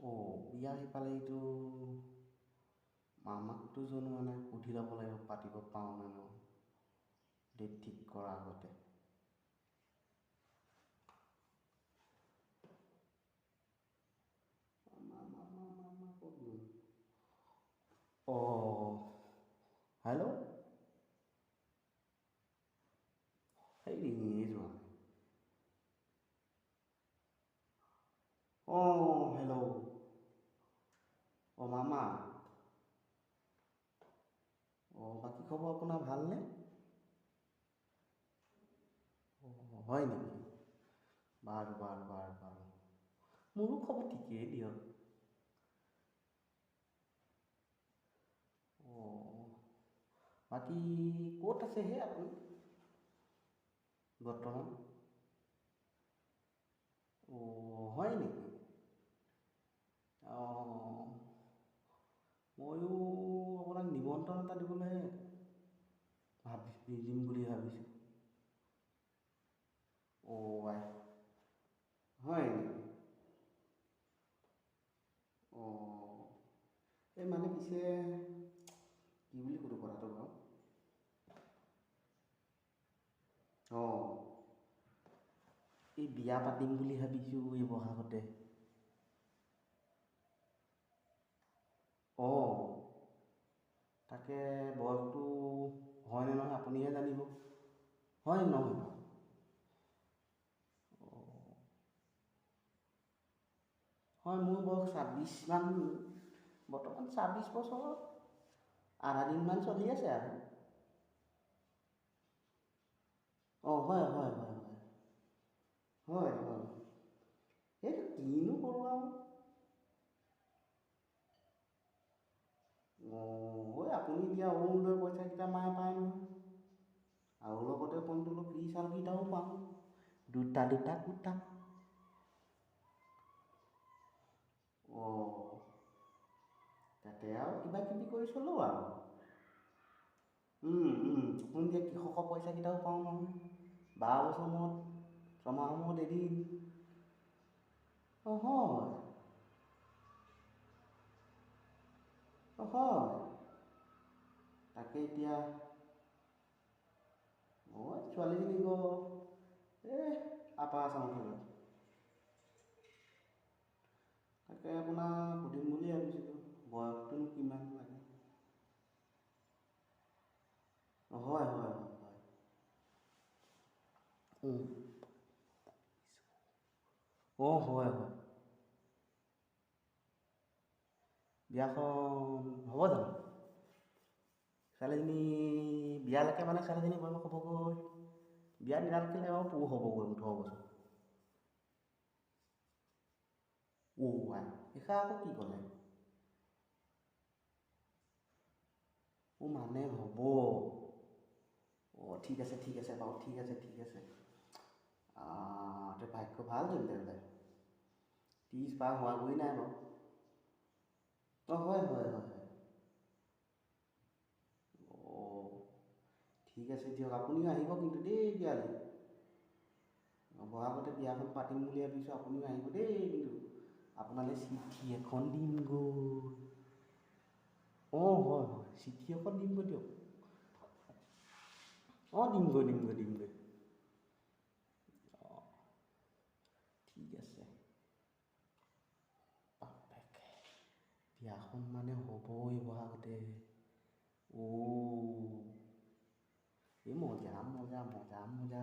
অঁ, বিয়া সিফালে এইটো মামাকতো জনোৱা নাই, সুধি ল'ব লাগিব পাতিব পাৰোঁ নে নোৱাৰোঁ, ডেট ঠিক কৰাৰ আগতে। মামা মামা মামা ক'ত গ'ল? অঁ, হেল্ল', সেই ৰিঙিয়ে যোৱা নাই। অঁ, হেল্ল', অঁ মামা, অঁ, বাকী খবৰ আপোনাৰ ভালনে? অঁ, হয় নেকি? বাৰু বাৰু বাৰু বাৰু, মোৰো খবৰ ঠিকেই দিয়ক। অঁ, বাকী ক'ত আছে হে আপুনি বৰ্তমান? অঁ, হয় নেকি? অঁ, ময়ো আপোনাক নিমন্ত্ৰণ এটা দিবলৈহে ভাবি দিম বুলি ভাবিছোঁ। অ' আই, হয় নেকি? অঁ, এই মানে পিছে কি বুলি সোধোঁ কথাটো বাৰু? অঁ, এই বিয়া পাতিম বুলি ভাবিছোঁ এই বহাগতে। অঁ, তাকে বয়সটো হয়নে নহয় আপুনিহে জানিব, হয় নহয় বাৰু? অঁ, হয়, মোৰ বয়স 26মান, বৰ্তমান 26 বছৰ আধা দিনমান চলি আছে আৰু। অঁ, হয় হয় হয় হয় হয় হয়, সেইটো কিনো কৰোঁ আৰু। অঁ, ঐ আপুনি দিয়া অৰুণোদয় পইচাকেইটা মায়ে পায় নহয়, আৰু লগতে কণ্ট্ৰলৰ ফ্ৰী চাউলকেইটাও পাওঁ, দুটা দুটা কোটা। অঁ, তাতে আৰু কিবা কিবি কৰি চলোঁ আৰু। আপুনি দিয়া কৃষকৰ পইচাকেইটাও পাওঁ নহয়, 12 বছৰ মূৰত ছমাহৰ মূৰত এদিন। অঁ, হয়, অঁ হয়, তাকে এতিয়া অঁ ছোৱালীজনী ঘৰ এই আপাৰ আচামৰ ফালত। তাকে আপোনাক সুধিম বুলি ভাবিছিলোঁ, বয়সটোনো কিমান লাগে? হয় হয় হয় হয়। অঁ, হয় হয়, বিয়াখন হ'ব জানো? ছোৱালীজনী বিয়ালৈকে মানে ছোৱালীজনী বয়স হ'বগৈ, বিয়া দিনালৈকে আৰু পুৰ হ'বগৈ 18 বছৰ। অ' আই, এইষাৰ আকৌ কি ক'লে? অ' মানে হ'ব। অঁ, ঠিক আছে ঠিক আছে বাৰু, ঠিক আছে ঠিক আছে। তে ভাগ্য ভাল তেন্তে হ'লে, 30 পাৰ হোৱাগৈ নাই বাৰু। অঁ, হয় হয় হয় হয়। অঁ, ঠিক আছে দিয়ক, আপুনিও আহিব কিন্তু দেই বিয়ালৈ। বহাগতে বিয়াখন পাতিম বুলি ভাবিছোঁ, আপুনিও আহিব দেই কিন্তু। আপোনালৈ চিঠি এখন দিমগৈ। অঁ, হয় হয়, চিঠি এখন দিমগৈ দিয়ক। অঁ, দিমগৈ দিমগৈ দিমগৈ। অঁ, ঠিক আছে। বাপেকে বিয়াখন মানে হ'ব এই বহাগতে। অ' এই মজা মজা মজা মজা।